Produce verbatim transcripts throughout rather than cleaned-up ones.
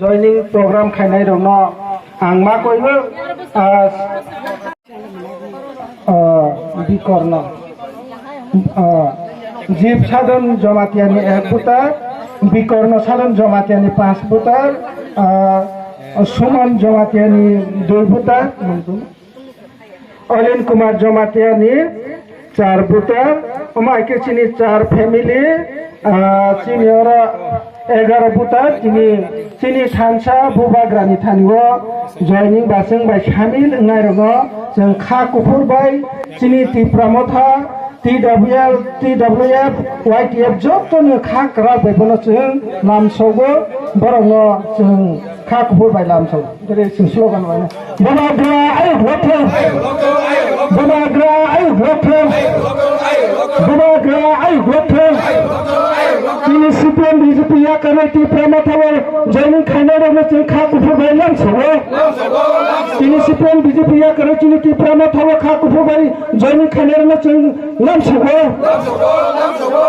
Joining program khainai rokno ang ma koibo, ah, ah, Bikorno, ah, Jib Sadon Jamatia ni ek voter, Bikorno Sadon Jamatia ni panch voter, ah, Suman Jamatia ni dui voter, Olin Kumar Jamatia ni char voter, omo hai khe chini char family, ah, chini oro egaro voter, chini, chini thansa Bubagrani thani o joining bwswng bai samil wngnai rokno chwng kha kuphur bai chini Tipra Motha, T W L, T W F, Y T F joto no kha kwrak bai bono chwng lamsogo, borok no chwng kha kuphur bai lamsogo. Dere chwng slogan bai no. Bubagra ayuk lotho. Bubagra ayuk lotho. Bubagra ayuk lotho. Chini C P M B J P yakarwi Tipra Motha o joining khainai rokno chwng kha kuphur bai lamsogo. Chini C P M B J P yakarwi chini Tipra Motha o kha kuphur bai joining khainai rokno chwng lamsogo.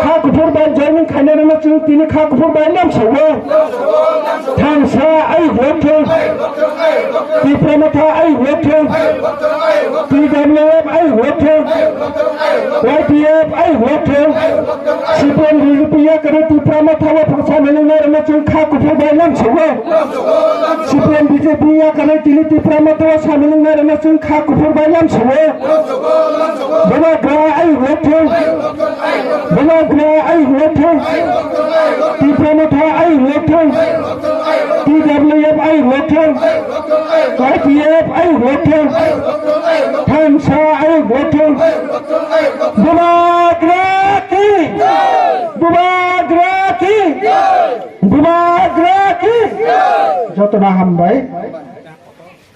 Kha kuphur bai joining khainai rokno chwng tini kha kuphur bai lamsogo. Thansa ayuk lotho. Tipra Motha ayuk lotho. T W F ayuk lotho. Y T F ayuk lotho. C P M B J P yakarwi Tipra Motha o phwrwngsa milingnai rokno chwng kha kuphur bai lamsogo. C P M B J P yakarwi tini Tipra Motha o samilwng nairokno chwng kha kuphur bai lamsogo. Bubagra ayuk lotho. Bubagra ayuk lotho. Tipra Motha ayuk lotho. T W F ayuk lotho. Y T F ayuk lotho. Thansa ayuk lotho. Bubagra ki! Bubagra ki! Bubagra ki! Jotono hambai.